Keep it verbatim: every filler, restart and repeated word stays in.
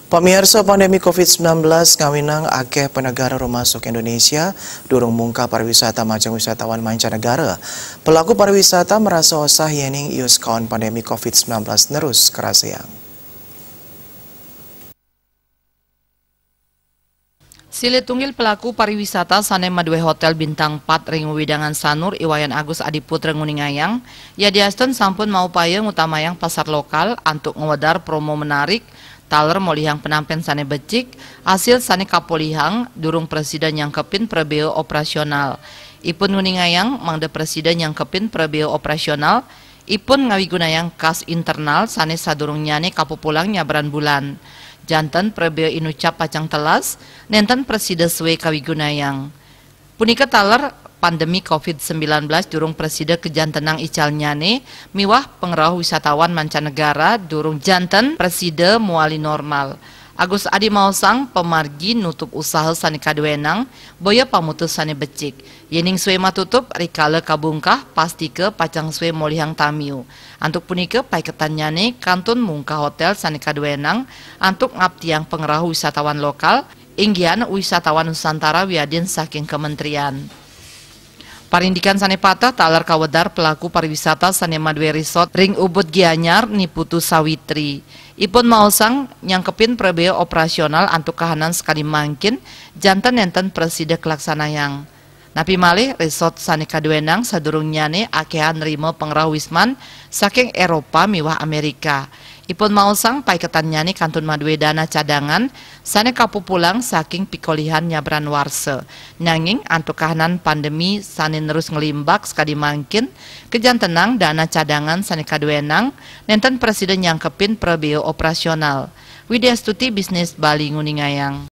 Pamiarsa, pandemi covid sembilan belas ngawinang akeh penegara rumasuk Indonesia durung mungkah pariwisata majeng wisatawan mancanegara. Pelaku pariwisata merasa osah yening ius kaon pandemi covid sembilan belas nerus keraseang. Silih tunggil pelaku pariwisata sane maduwe hotel bintang empat ring wewidangan Sanur, I Wayan Agus Adiputra nguningayang, yadiastun sampun maupaya ngutamayang pasar lokal antuk ngwedar promo menarik, taler molihang penampen sane becik, asil sane kapolihang durung prasida nyangkepin prabea operasional. Ipun nguningayang mangda prasida nyangkepin prabea operasional, ipun ngawigunayang kas internal sane sadurungnyane kapupulang nyabran bulan. Janten prabea inucap pacang telas, nenten prasida sue kawigunayang. Punika taler pandemi covid sembilan belas durung prasida kajantenang icalnyane miwah pangrauh wisatawan mancanegara durung janten prasida muali normal. Agus Adi maosang pamargi nutup usaha sane kaduenang, boya pamutus sane becik. Yening sue matutup, rikala kabungkah, pastika pacang sue molihang tamiu. Antuk punika, paiketannyane kantun mungkah hotel sane kaduenang antuk ngaptiang pangrauh wisatawan lokal, inggihan wisatawan Nusantara wiadin saking kementerian. Parindikan sane pateh taler kawedar pelaku pariwisata sane maduwe resort ring Ubud Gianyar, Ni Putu Sawitri. Ipun maosang nyangkepin prabea operasional antuk kahanan sakadi mangkin, janten nenten prasida kalaksanayang. Napi malih, resort sane kaduenang sadurungnyane akehan nrima pangrauh wisman saking Eropa miwah Amerika. Ipun maosang paiketannyane kantun maduwe dana cadangan sane kapupulang saking pikolihan nyabran warsa. Nanging antuk kahanan pandemi sane nerus nglimbak sakadi mangkin, kajantenang dana cadangan sane kaduenang nenten prasida nyangkepin prabea operasional. Widya Stuti, Bisnis Bali, nguningayang.